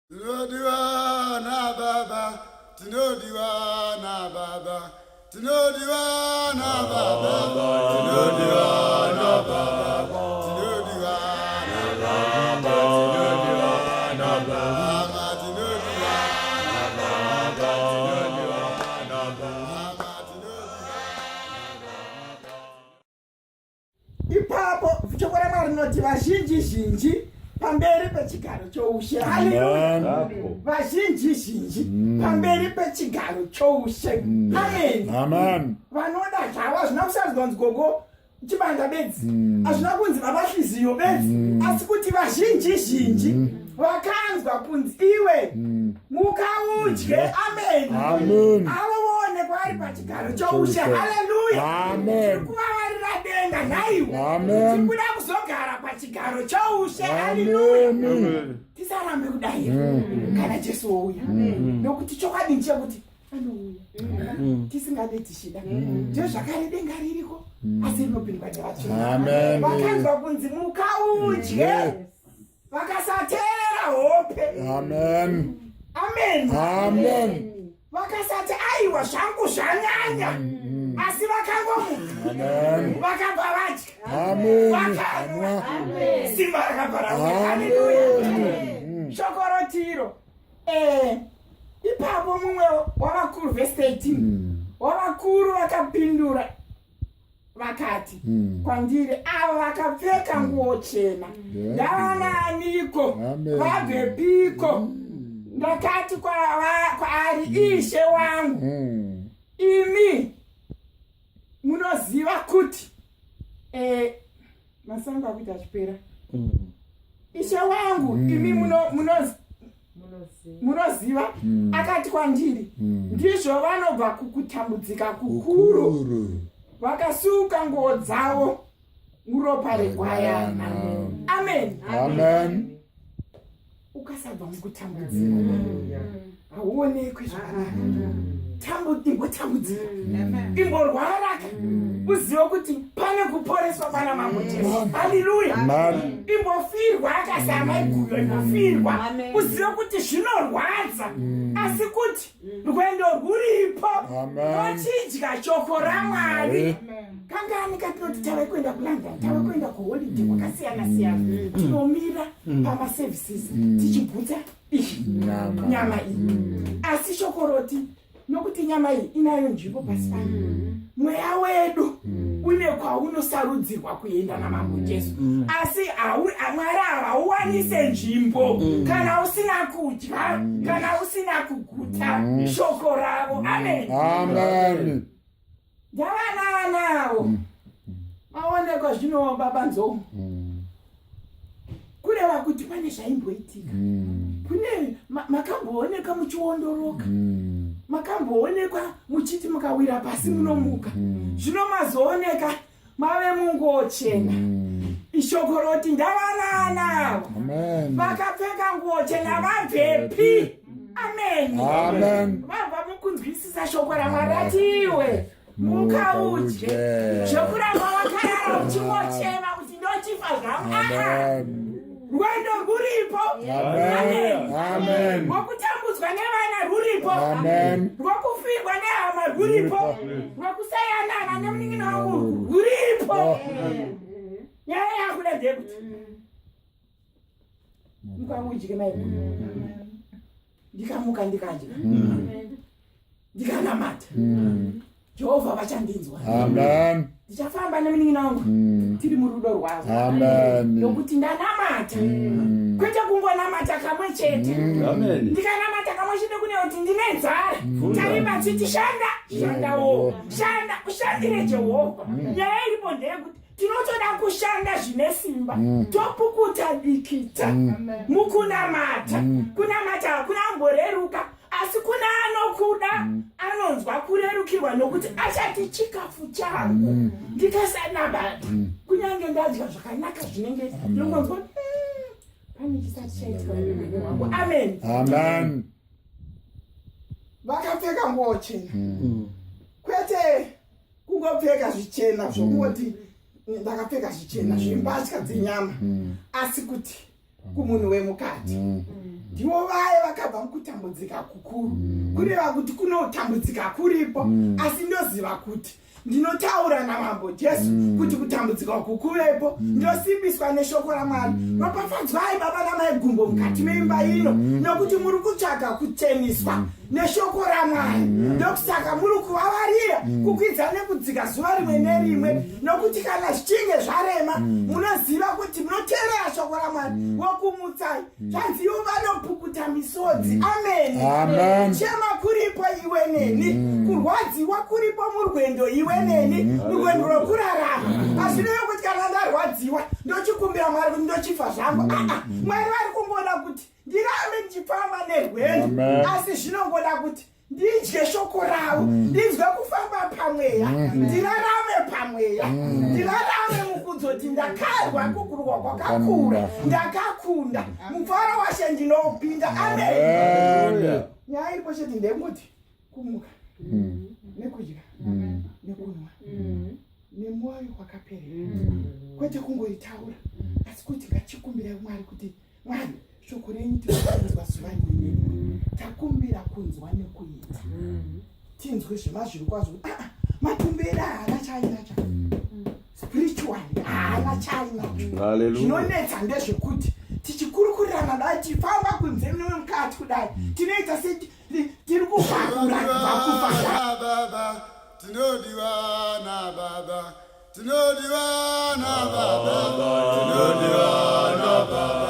Tinodiwa nababa, tinodiwa nababa, tinodiwa nababa, tinodiwa nababa, tinodiwa nababa, tinodiwa nababa, tinodiwa nababa, tinodiwa nababa, tinodiwa. Ipapo shoko raMwari rinoti vazhinji zhinji pamberi pechigaro choushe. Haleluya! Vazhinji zhinji pamberi pechigaro choushe. Amen. Amen. Vanoda zvavo, hazvina kusarudzwa kunzi gogo chibanda bedzi, hazvina kunzi baba hliziyo bedzi, asi kuti vazhinji zhinji vakanzwa kunzi iwe muka udye. Amen. Amen. Avo voonekwa vari pachigaro choushe. Haleluya. Amen. Kuvavarira denga nhaiwe. Amen. Tikuda kuzogara pachigaro choushe. Haleluya. Amen. Tisarambe kudai kana Jesu ouya, nokuti chokwadi ndechekuti anouya tisingade tichida. Ndizvo zvakare denga ririko, asi rinopindwa nevatsvene. Amen. Vakanzwa kunzi muka udye, vakasateerera hope. Amen. Amen. Amen. Vakasati aiwa zvangu zvanyanya, asi vakangomuka, Amen. vakabva vadya, Amen. vakanwa, simba rakabva rauya. Haleluya. Amen. Shoko rotiro ipapo mumwe wavakuru, vhesi 18, wavakuru vakapindura vakati kwandiri, avo vakapfeka nguo chena ndavanaaniko? Amen. Vabvepiko? Ndakati kwaari, ishe wangu, imi munoziva kuti masango akuita achipera. Ishe wangu, imi munoziva. Akati kwandiri, ndizvo vanobva kukutambudzika kukuru, Kukuru. vakasuka nguo dzavo muropa regwayana. Amen. Amen. Ukasabva mukutambudzika, hauonekwi zvakanaka. Imbotambudzika, imborwaraka, uzive kuti pane kuporeswa pana Mambo Jesu. Haleluya. Amen. Imbofirwa akasama iguyo, imbofirwa, uzive kuti zvinorwadza, asi kuti rwendo rwuripo. Amen. Tochidya shoko raMwari. Kangani katinoti tave kuenda kuLondon, tave kuenda kuholiday kwakasiyana siyana, tinomira pamaservices tichigutsa iyi Nyama. nyama iyi? Asi shoko roti nokuti nyama iyi inayo nzvimbo pasi pano, mweya wedu une kwaunosarudzirwa kuenda naMambo Jesu, asi Mwari havauwanise nzvimbo kana usina kudya, kana usina kuguta shoko ravo. Amen. Amen. Ndavananawo maonekwa zvino baba Nzou, kureva kuti pane zvaimboitika, kune makambooneka muchiondoroka, makamboonekwa muchiti mukawira pasi munomuka. Zvino mazooneka mave munguo chena. Ishoko roti ndavananavo Amen. vakapfeka nguo chena vabvepi? Amen. Amen. Vabva mukunzwisisa shoko raMwari ratiwe muka udye, zvekuramba wakarara uchingochema kuti ndochifa zvangu. Aa, Amen. rwendo rwuripo. Amen. Amen. Rwokutambudzwa nevana rwuripo. Amen. Rwokufirwa nehama rwuripo. Rwokusayanana nemunin'ina wangu rwuripo. Nyaya yakuda ndeyekuti muka udye mai, ndikamuka ndikadya, ndikanamata, Jehovha vachandinzwa. Amen. Ndichafamba nemunin'ina wangu tiri murudo rwavo Amen. nokuti ndanamata, kwete kungonamata kamwe chete. Amen. Ndikanamata kamwe chete kune kuti ndine nzara, tarima chiti shanda, shandawo, shanda ushandire Jehovha. Nyaya iripo ndeyekuti tinotoda kushanda zvine simba, topukuta dikita mukunamata. Kunamata hakuna kumboreruka, asi kuna anokuda anonzwa kurerukirwa nokuti achati chikafu changu ndikasanamata, kunyange ndadya zvakanaka zvinenge, ndinongonzwa pane chisati chaitika muupenyu hwangu. Amen. Amen. Vakapfeka nguo chena, kwete kungopfeka zvichena zvokungoti ndakapfeka zvichena zvembatya dzenyama, asi kuti kumunhu wemukati ndivo vaya. ndabva mukutambudzika kukuru mm. kureva kuti kunotambudzika kuripo mm. asi ndoziva kuti ndinotaura namambo jesu mm. kuti kutambudzika uku kuvepo mm. ndosimbiswa neshoko ramwari mm. ropafadzwai baba namai gumbo mukati mm. meimba ino mm. nokuti muri kutsvaga kucheniswa mm. neshoko ramwari mm. ndokusaka muri kuvavarira mm. kukwidza nekudzika zuva rimwe nerimwe mm. nokuti kana zvichinge zvarema mm. munoziva kuti munoteerera shoko ramwari mm. wokumutsai mm. zvanzi ivo vanopukuta misodzi mm. ameni Amen. chema kuripo iwe neni mm. kurwadziwa kuripo murwendo iwe neni mm. murwendo rwokurarama mm. hazvirevi kuti kana ndarwadziwa ndochikumbira mwari kuti ndochifa zvangu mm. aa mwari vari kungoda kuti ndirambe ndichifamba nerwendo asi zvinongoda kuti ndidye shoko ravo mm. ndinzwe kufamba pamweya mm. ndirarame pamweya mm. ndirarame mukudzoti ndakarwa kukurwa kwakakura ndakakunda mufaro washe ndinopinda amen nyaya iripo chete ndeyekuti kumuka nekudya nekunwa nemwoyo wakaperera kwete kungoitaura asi kuti ngachikumbira mwari kuti Mwari, shoko renyu tinokunzwa zuva rimwe nerimwe. Takumbira kunzwa nekuita. Tinzwe zvemazviri kwazvo kuti ah, ah, matumbu edu haana chaainacho. Spiritually haana chaainacho. Hallelujah. Zvinonetsa ndezvekuti tichikurukurirana dai tichifamba kunze nemukati kudai tinoita se tiri kuvhakura kubva kufa. Baba, tinodiwa na baba, tinodiwa na baba, tinodiwa na baba.